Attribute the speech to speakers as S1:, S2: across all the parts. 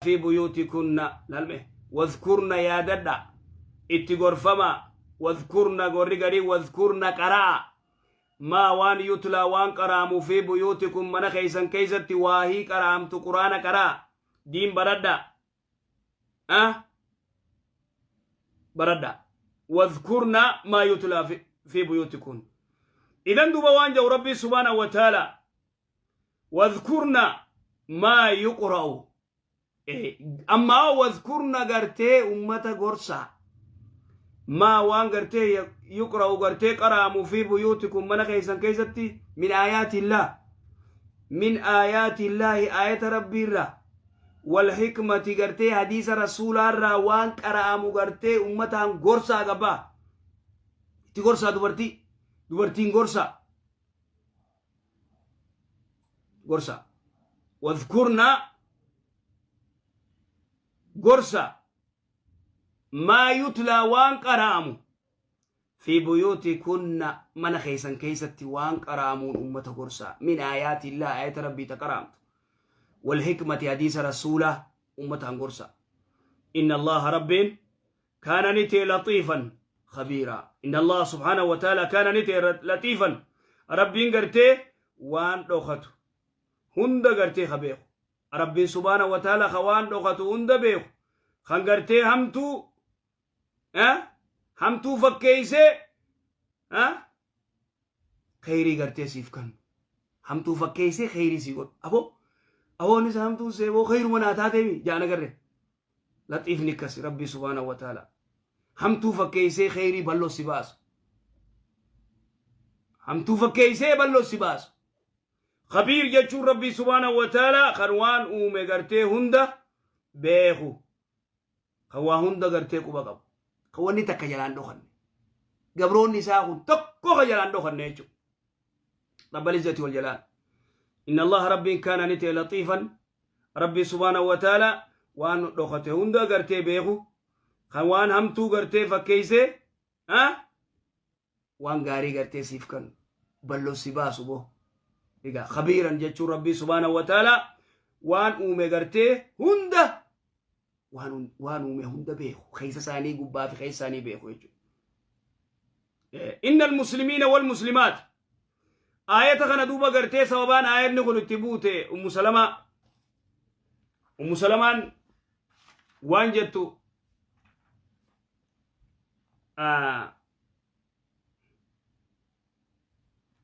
S1: Fi buyuutikunna lalme wadhkurna yaadadha itti gorfamaa wadhkurna gorri garii wadhkurna qara'a maa waan yutlaa waan qara'amu fi buyuutikum mana keessan keessatti waahii qara'amtu quraana qara'a diin baradha ah baradha wadhkurna maa yutlaa fi buyuutikum idan duuba waan jedhu rabbii subhaanahu wa ta'ala Wadhkurna maa yuqra'u. Ammaa wadhkurna gartee ummata gorsaa. Maa waan gartee yuqra'u gartee qara'amu fi buyuutikum mana keessan keessatti min aayaatillaah. Min aayaatillaahi aayata rabbiirraa. Wal hikmati gartee hadiisa rasuulaarraa waan qara'amu gartee ummataan gorsaa gabbaa. Itti gorsaa dubartii. Dubartiin gorsaa. Gorsa. Wadhkurna gorsa maa yutlaa waan qara'amu fi buyuutikunna mana keessan keessatti waan qara'amuun ummata gorsaa min aayaatillaa aayata rabbii ta qara'amtu wal hikmati hadiisa rasuulaa ummataan gorsa inna allaha rabbiin kaana ni ta'e laxiifan khabiiraa inna allaha subhaanahu wa ta'ala kaana ni ta'e laxiifan rabbiin gartee waan dhokatu hunda gartee ka beeku rabbiin subhaanahu wa ta'ala ka waan dhokatu hunda beeku kan gartee hamtuu hamtuu fakkeeysee kheyrii gartee siif kannu hamtuu fakkeeysee kheyrii sii godhu aboo aboon isa hamtuun seeboo kheyruma naa taateemi jaan agarre Laxiifni akkasi Rabbii subhaanahu wa ta'ala. Hamtuu fakkeessee kheyrii bal'oo si baasu. Hamtuu fakkeessee bal'oo si baasu. Khabiir jechuun Rabbii subhaanahu wa ta'ala kan waan uume gartee hunda beeku. Kan waa hunda gartee quba qabu. Kan wanni takka jalaan dhokanne. Gabroonni isaa kun tokko kan jalaan dhokanne jechuudha. Rabbal izzati wal jalaal. Inna Allaha Rabbiin kaana ni ta'e laxiifan Rabbi subhaanahu wa ta'ala waan dhokate hunda gartee beeku kan waan hamtuu gartee fakkeessee waan gaarii gartee siif kan balloo si baasu boo egaa khabiiran jechuun Rabbi subhaanahu wa ta'ala waan uume gartee hunda waan uume hunda beeku keessa isaanii gubbaa fi keessa isaanii beeku jechuudha. Inna al-muslimiina wal muslimaat Aayata kana duuba gartee sababaan aayanni kun itti buute Ummu Salamaa. Ummu Salamaan waan jettu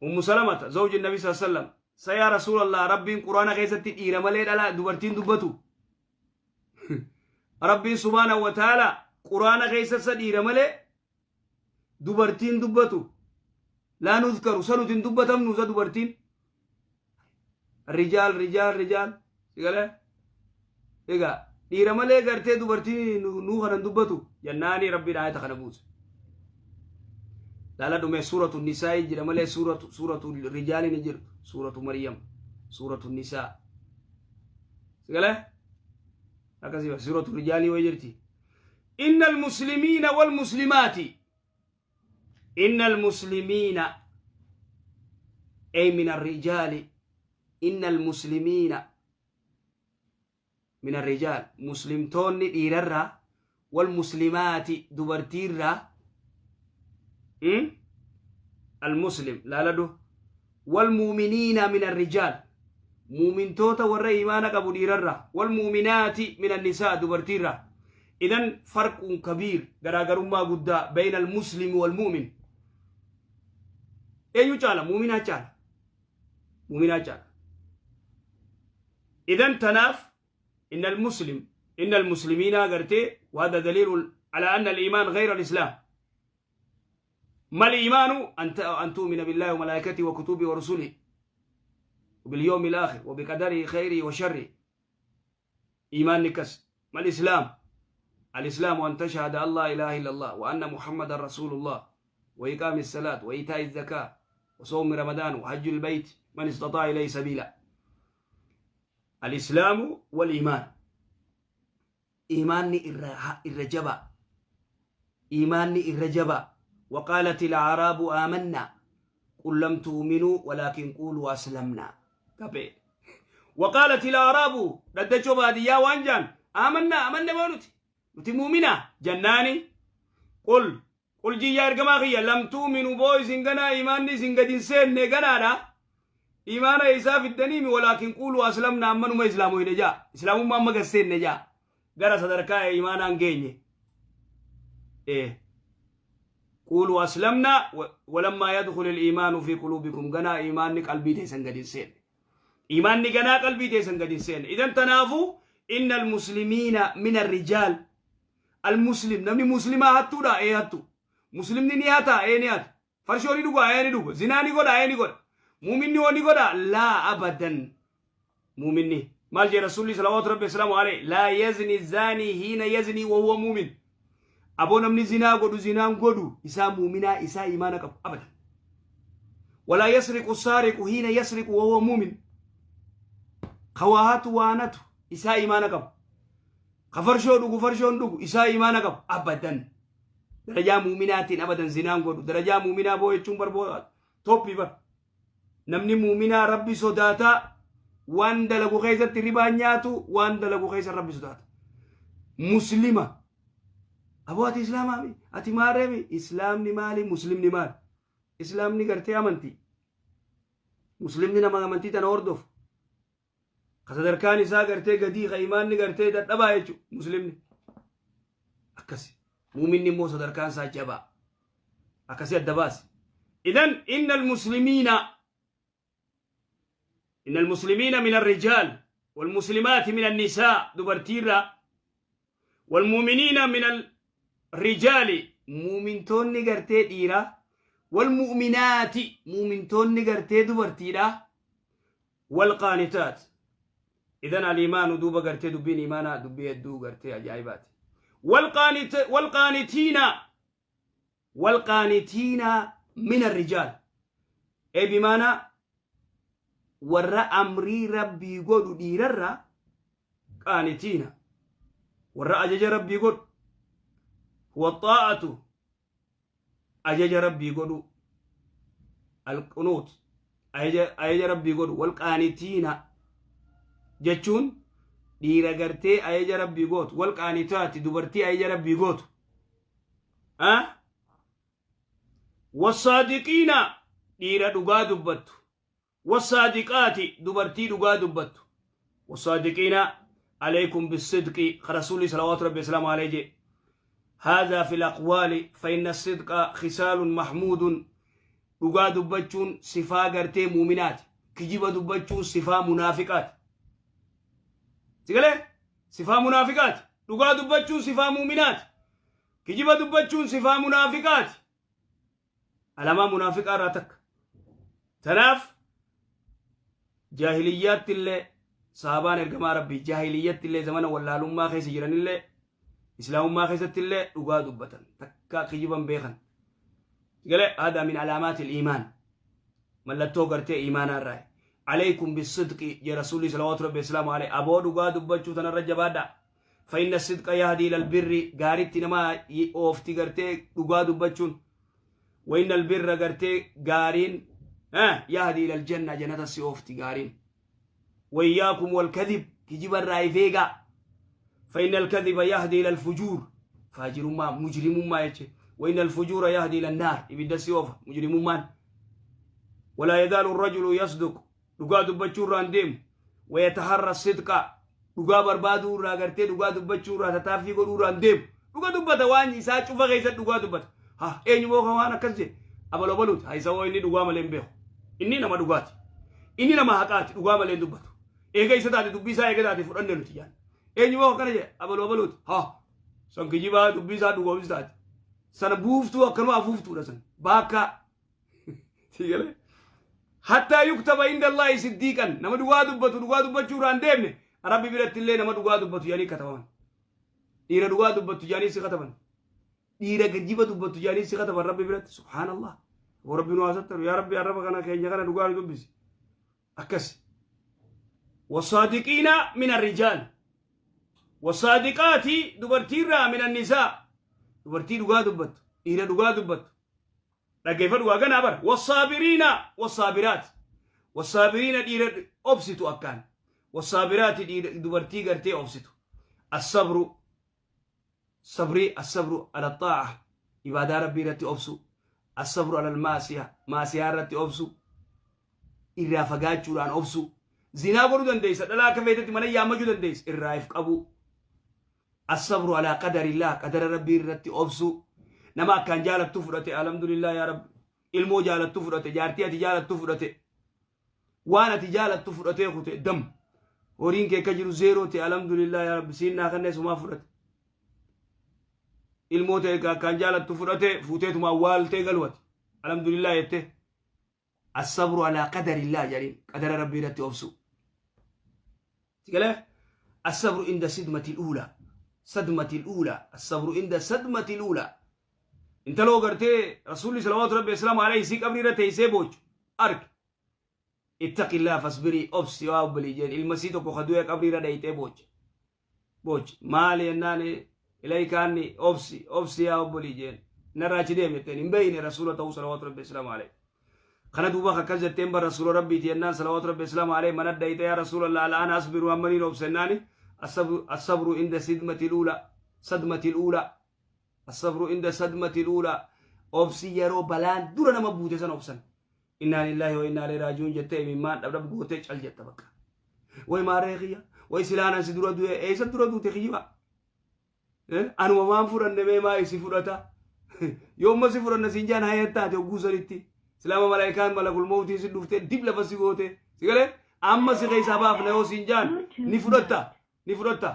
S1: Ummu Salamata zawji Nabi sallallahu alaihi wasallam sa yaa Rasuulallah Rabbiin Quraana keessatti dhiira malee dhala dubartiin dubbatu. Rabbiin subhaanahu wa ta'ala Quraana keessa dhiira malee dubartiin dubbatu laa nuzkaru sa nuti hin dubbatamnu sa dubartiin rijaal rijaal rijaal sigalee egaa dhiira malee gartee dubartiin nuu kanan dubbatu jennaanii rabbiin aayata kana buuse laala dhume suuratu nisaa jira malee suuratu suuratu rijaaliin hin jirtu suuratu maryam suuratu nisaa sigalee akkasii suuratu rijaalii way jirti Inna almuslimiina walmuslimaati Inna almuslimiina ay min arrijaali Inna almuslimiina min arrijaal muslimtoonni dhiirarraa walmuslimaati dubartiirraa almuslim laaladhu walmuuminiina min arrijaal muumintoota warra imaana qabu dhiirarraa walmuuminaati min annisaa dubartiirraa idan farquun kabiir garaagarummaa guddaa bayna almuslimi walmu'min eenyu caala muuminaa caala muuminaa caala idan tanaaf إن المسلم إن المسلمين قرتي وهذا دليل على أن الإيمان غير الإسلام ما الإيمان أن تؤمن بالله وملائكته وكتبه ورسله وباليوم الآخر وبقدره خيره وشره إيمان نكس ما الإسلام الإسلام أن تشهد أن لا إله إلا الله وأن محمد رسول الله وإقام الصلاة وإيتاء الزكاة وصوم رمضان وحج البيت من استطاع إليه سبيلا الإسلام والإيمان Iimaanni irra jabaa. Iimaanni irra jabaa. Waqaalati al-a'raabu aamannaa qul lam tu'minuu walaakin quuluu aslamnaa. Kaphee. Waqaalati al-a'raabu dhaddachoo baadiyyaa waan jaan Aamannaa amanne moo nuti? Nuti muuminaa jennaani. Qul qul jiyyaa ergamaa kiyya lam tu'minu boo isin ganaa iimaanni isin gad hin seenne ganaadha. Iimaana isaa fiddaniimi walaakin quulu aslamna ammanuma islaamoyne jaa. Islaamummaa amma gad seenne jaa. Gara sadarkaa iimaanaan geenye. Ee. Quulu aslamna walammaa yadkhul al-iimaanu fi quluubikum ganaa iimaanni qalbii teessan gad hin seenne. Iimaanni ganaa qalbii teessan gad hin seenne. Idan tanaafuu inna al-muslimiina min ar-rijaal. Al-muslim namni muslimaa hattuudha ee hattu. Muslimni ni hata ee ni hata. Farshoo ni dhuga ee ni dhuga. Zinaa ni godha ee ni godha. Muuminni hoo ni godha laa abadan. Muuminni maal jee Rasuulli salawaatu rabbi wasalaamu alayhi laa yazni zaanii hiina yazni wa huwa muumin. Aboo namni zinaa godhu zinaan godhu isaa muuminaa isaa imaana qabu abadan. Walaa yasriqu saariqu hiina yasriqu wa huwa muumin. Ka waa hatu waan hatu isaa imaana qabu. Ka farshoo dhugu farshoon dhugu isaa imaana qabu abadan. Darajaa muuminaatiin abadan zinaan godhu. Darajaa muuminaa boo jechuun barboo toppii bar. Namni muuminaa rabbi sodaataa waan dalagu keessatti ribaan nyaatu waan dalagu keessa rabbi sodaata. Muslima. Aboo ati islaamaami? Ati maareemi? Islaamni maali? Muslimni maali? Islaamni gartee amantii. Muslimni nama amantii tana hordofu. Ka sadarkaan isaa gartee gadii ka imaanni gartee dadhabaa jechuudha muslimni. Akkasi. Muuminni immoo sadarkaan isaa jabaa. Akkasi adda baasi. Idan inna almuslimiina inna almuslimiina min arrijaal walmuslimaati min annisaa dubartiirraa walmuuminiina min alrijaali muumintoonni gartee dhiiraa walmu'minaati muumintoonni gartee dubartiidhaa Walqaanitaat. Idan aliimaanu duuba gartee dubbiin iimaanaa dubbii hedduu gartee ajaa'ibaati. Walqaanitiina walqaanitiina min arrijaal. Ee bimaanaa warra amrii rabbii godhu dhiirarraa qaanitiina warra ajaja rabbii godhu huwa xaa'atu ajaja rabbii godhu alqunuut ajaja rabbii godhu walqaanitiina jechuun dhiira gartee ajaja rabbii gootu walqaanitaati dubartii ajaja rabbii gootu wasaadiqiina dhiira dhugaa dubbattu Wassaadiqaati dubartii dhugaa dubbattu. Wassaadiqiina alaykum bisidqi ka rasuulli salawaatu rabbi wasalaamu alayhi jedhe. Haadhaa fil aqwaali fa inna sidqa khisaalun mahmuudun dhugaa dubbachuun sifaa gartee muuminaati. Kijiba dubbachuun sifaa munaafiqaati. Sigalee sifaa munaafiqaati. Dhugaa dubbachuun sifaa muuminaati. Kijiba dubbachuun sifaa munaafiqaati. Alamaa munaafiqaa irraa takka. Tanaaf jaahiliyyaatti illee sahabaan ergamaa rabbii jaahiliyyatti illee zamana wallaalummaa keessa jiranillee islaamummaa keessatti illee dhugaa dubbatan takka kijiban beekan. Galee haadaa min alaamaatil iimaan mallattoo gartee iimaanaa irraa. Alaykum bisidqi jee rasuulli salawaatu rabbi islaamu alayhi aboo dhugaa dubbachuu tanarra jabaadhaa. Fa inna sidqa yahdi ilal birri gaaritti nama oofti gartee dhugaa dubbachuun. Wa inna albirra gartee gaariin yahdi ilal janna jannata si oofti gaariin. Wa iyyaakum wal kadhib kijiba irraa if eegaa. Fa inna alkadhiba yahdi ilal fujuur faajirummaa mujrimummaa jeche. Wa inna alfujuura yahdi ilal naar ibidda si oofa mujrimummaan. Walaa yazaalu rajulu yasduq dhugaa dubbachuu irraa hin deemu. Wayataharra sidqa dhugaa barbaaduu irraa gartee dhugaa dubbachuu irraa tataaffii godhuu irraa hin deemu. Dhuga dubbata waan isaa cufa keessatti dhugaa dubbata. Ha eenyu moo kan waan akkas jedhe abaloo baluuti. Ha isa hoo inni dhugaa malee hin beeku. Inni nama dhugaati. Inni nama haqaati dhugaa malee hin dubbatu. Eega isa taate dubbii isaa eega taate fudhanne nuti jaan. Eenyu moo akkana jedhe abaloo baluuti. Ha san kijibaa dubbii isaa dhugoomsi taate. Sana buuftuu akkanuma afuuftuudha san. Baakkaa. Si galee? Hattaa yuktaba inda Allaahi siddiiqan nama dhugaa dubbatu dhugaa dubbachuu irraa hin deemne rabbi biratti illee nama dhugaa dubbatu jedhanii katabaman. Dhiira dhugaa dubbattu jedhanii si kataban. Dhiira kijiba dubbattu jedhanii si kataban rabbi biratti subhaanallah. Aboo rabbi nu haa sattaru yaa rabbi arraba kana keenya kana dhugaa nu dubbisi. Akkasi. Wasaadiqiina min arrijaal. Wasaadiqaati dubartiirraa min annisaa. Dubartii dhugaa dubbattu dhiira dhugaa dubbattu. Dhaggeeffadhu waa ganaa bara. Wassaabiriina wassaabiraati. Wassaabiriina dhiira obsitu akkaan. Wassaabiraati dhiira dubartii gartee obsitu. Assabru sabrii, assabru ala xaa'a, ibaadaa rabbii irratti obsu, assabru ala maasiya, maasiyaa irratti obsu, irraa fagaachuudhaan obsu. Zinaa godhuu dandeessa, dhalaa akka feetetti mana yaammachuu dandeessa, irraa if qabuu. Assabru alaa qadarillah, qadara rabbii irratti obsu. Nama akkaan jaalattu fudhate, alhamdulillah yaa rabbi. Ilmoo jaalattu fudhate, jaartii ati jaalattu fudhate, waan ati jaalattu fudhatee kute dam. Horiin kee akka jiru zeeroo ta'e, alhamdulillah yaa rabbi, siin naa kannee sumaa fudhate. Ilmoo ta'e akkaan jaalattu fudhate, fuuteetuma awwaaltee galu ati. Alhamdulillah jettee. Assabru alaa qadarillah jedhaniin, qadara rabbii irratti obsu. Sigalee assabru inda sidmati uula. Sadmati uula. Assabru inda sadmati uula. Intaloo gartee rasuulli salawaatu rabbi islaamu alayhi sii qabrii irra teessee boochu arge. Ittaqillaa fasbirii, obsi waa obbolii jeen. Ilma sii tokko ka du'e qabrii irra dhayxee boocha. Boochi maali jennaan, ilaykaanni obsi, obsi yaa obbolii jeen, narraa achi deemi jetteen. Hin beeyne rasuula ta'uu salawaatu rabbi islaamu alayhi. Kana duuba akkas jetteen, bar rasuula rabbiiti jennaan, salawaatu rabbi islaamu alayhi mana dhayxe, yaa rasuulallah, al'aana asbiru, ammaniin obse jennaani, assabru inda sidmati luula, sadmati luula, assabru inda sadmati luula. Obsi yeroo balaan dura nama buute san obsan. Innaa lillaahi wa innaa ilaihi raaji'uun jettee imimmaan dhabdhab gootee cal jetta bakka. Way maarree kiyya, way silaan ansi dura du'e, eessa dura duute kiyyiba? Anuma maan fudhanne, mee maa isi fudhata? Yoo amma si fudhanna siin jaan haya taate hogguu sanitti. Silaama malaayikaan malakul mawtiin si dhuftee dib lafa si goote. Si galee amma si keessaa baafna yoo siin jaan ni fudhatta, ni fudhatta.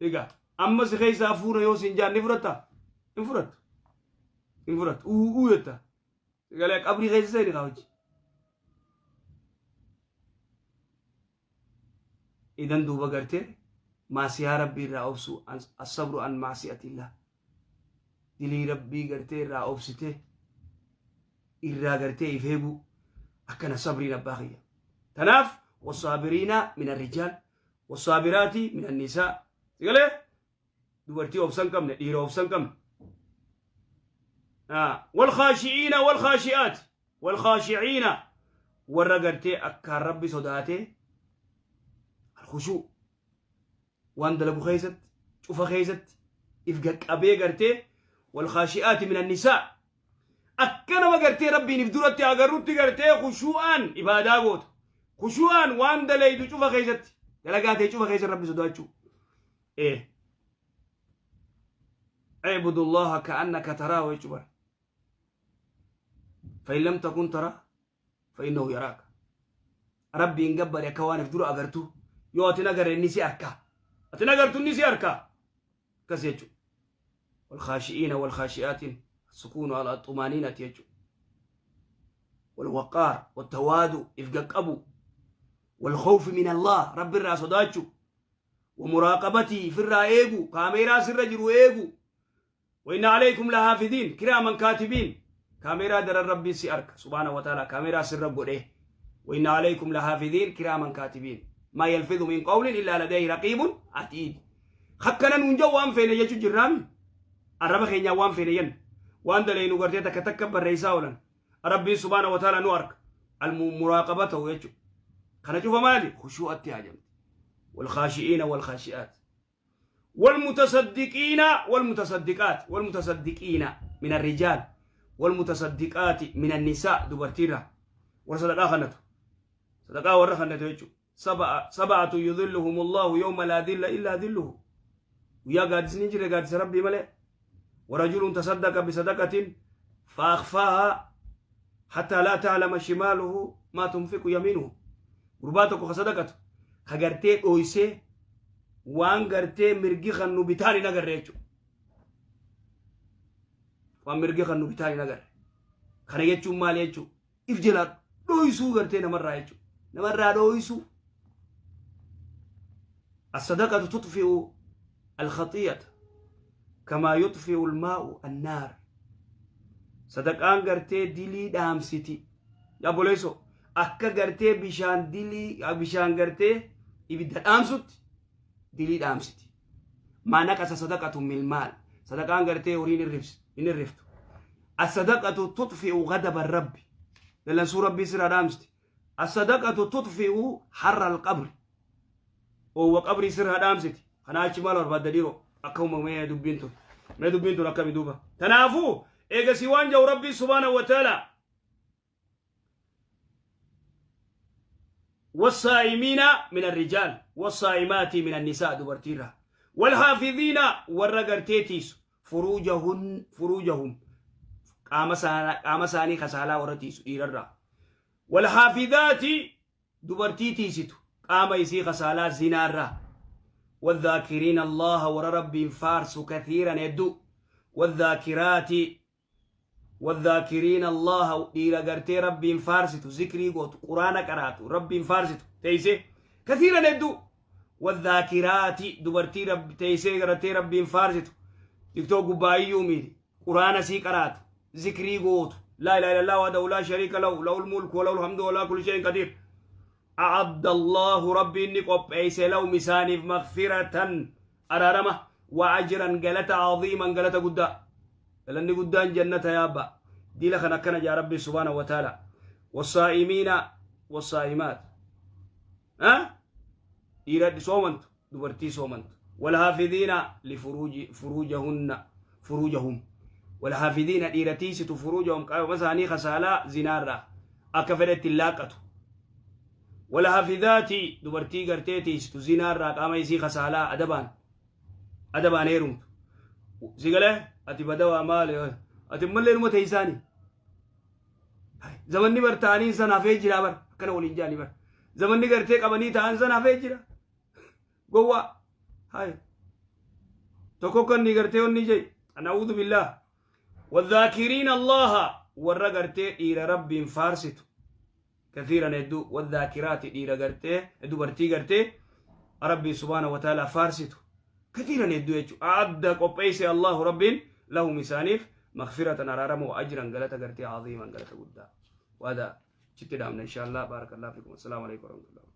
S1: Egaa amma si keessaa fuuna yoo siin jaan ni fudhatta? Hin fudhattu. Hin fudhattu. Uu uu jetta. Galee qabrii keessa seeni kaa hojii. Idan duuba gartee maasiyaa rabbii irraa obsu, assabru an maasiyatillah. Dilii rabbii gartee irraa obsitee irraa gartee if eeguu akkana sabriin abbaa kiyya. Tanaaf wasaabiriina min arrijaal wasaabiraati min annisaa. Galee dubartii obsa hin qabne, dhiira obsa hin qabne. Walkhaashi'iina walkhaashi'aat, walkhaashi'iina, warra gartee akkaan rabbi sodaatee, alkhushuu, waan dalagu keessatti cufa keessatti if gaqqabee gartee, walkhaashi'aati min annisaa, akka nama gartee rabbiin if duratti agarrutti gartee khushuu'aan ibaadaa goota, khushuu'aan waan dalaydu cufa keessatti, dalagaa ta'e cufa keessa rabbi sodaachuu. اعبد الله كأنك تراه يجبر، فإن لم تكن ترى فإنه يراك. ربي إن قبر يا كوانف درو أغرتو يو أتنا غر إني أركا، أتنا غرتو إني أركا كسيجو. والخاشئين والخاشئات، السكون على الطمانينة يجو، والوقار والتوادو، إفقق والخوف من الله، رب الراس داچو، ومراقبته في الرأيغو، كاميرا سر جرو ايغو. وإن عليكم لحافظين كراما كاتبين. كاميرا در الرب سي أرك سبحانه وتعالى، كاميرا سر قده. وإن عليكم لحافظين كراما كاتبين، ما يلفظ من قول إلا لديه رقيب عتيد. خكنا نونجو وان فين يجو جرامي الرب خينيا وان فين ين وان دلينو غرتي تكتكبر رئيسا ولن ربي سبحانه وتعالى نو أرك المراقبة يجو. خنا شوف مالي خشوع التهاجم. والخاشئين والخاشئات والمتصدقين والمتصدقات، والمتصدقين من الرجال والمتصدقات من النساء، دبرتيرا ورصدقاء خنته، صدقاء ورا خنته يجو. سبعة يظلهم الله يوم لا ذل إلا ذله، ويا قادس نجري قادس ربي ملئ. ورجل تصدق بصدقة فأخفاها حتى لا تعلم شماله ما تنفق يمينه. قرباتك صدقته خغرتي اويسه waan gartee mirgi kan nu bitaan hin agarre jechuudha. Waan mirgi kan nu bitaan hin agarre. Kana jechuun maali jechuudha? If jalaa dhooysuu gartee namarraa jechuudha. Namarraa dhooysuu. الصدقة تطفئ الخطيئة كما يطفئ الماء النار. صدقان gartee dilii dhaamsiti. Yaa boleeso, akka gartee bishaan dilii, bishaan gartee ibidda dhaamsutti dilii dhaamsiti. ما نقص صدقة من مال. صدقان gartee horiin hin irriftu. الصدقة تطفئ غضب الرب. Dallansuu rabbii sirraa dhaamsiti. الصدقة تطفئ حر القبر. Oowwa qabrii sirraa dhaamsiti. Kanaa achi maal barbaadda dhiiroo? Akka uumamee dubbiin tun. Mee dubbiin tun akkami duuba? Tanaafuu eegasii waan jedhu Rabbii subhaanahu wa ta'ala. والصائمين من الرجال والصائمات من النساء دبرتيرا والحافظين ورغرتيتيس فروجهن فروجهم قام ساني خسالا ورتيس ديررا والحافظات dubartii tiisitu qaama isii kasaalaa zinaarraa. Wadhaakiriina Allaha warra Rabbiin faarsu kathiiran hedduu. Wadhaakiraati wadhaakiriina Allaha dhiira gartee Rabbiin faarsitu zikrii gootu quraana qaraatu Rabbiin faarsitu teeysee kathiiran hedduu. Wadhaakiraati dubartii teeysee gartee Rabbiin faarsitu tiktook gubbaa iyyuu miiti quraana sii qaraatu zikrii gootu laa ilaaha illallah wahdahu laa shariika lahu lahul mulku wa lahul hamdu wa alaa kulli shay'in qadiir. A'adda Allaahu Rabbiin ni qopheeyse lahum isaaniif maghfiratan araarama wa ajran galata aziiman galata guddaa. Galanni guddaan jannata yaa abbaa. Diila kana akkana jaa Rabbiin subhaanahu wa ta'ala. Wassaa'imiina wassaa'imaat. Ha? Dhiira soomantu dubartii soomantu. Walhaafidiina lifuruuji furuujahunna furuujahum. Walhaafidiina dhiira tiisitu furuujahum qaama isaanii kasaalaa zinaarraa akka fedhetti hin laaqqatu. Walhaafidaati dubartii gartee tiisitu zinaarraa qaama isii kasaalaa adabaan adabaan heerumtu. Si galee ati badawaa maali ati mallee numa teeysaani. Zamanni bar ta'anii san hafee jira bar akkana waliin jaani bar. Zamanni gartee qabanii ta'an san hafee jira. Gowwaa. Hay. Tokko kan ni gartee onni jee. Anaa'uudhu billaah. Wadhaakiriin Allaha warra gartee dhiira Rabbiin faarsitu. Kathiiran hedduu wadhaakiraati dhiira gartee dubartii gartee Rabbii subhaanahu wa ta'ala faarsitu. Kathiiran hedduu jechuudha. Adda qopheesse Allahu Rabbiin lahum isaaniif maghfiratan araarama wa ajran galata gartee aziiman galata guddaa. Waada chitti dhaamna insha Allah. Baarakallahu fikum. Assalaamu alaikum warahmatullahi.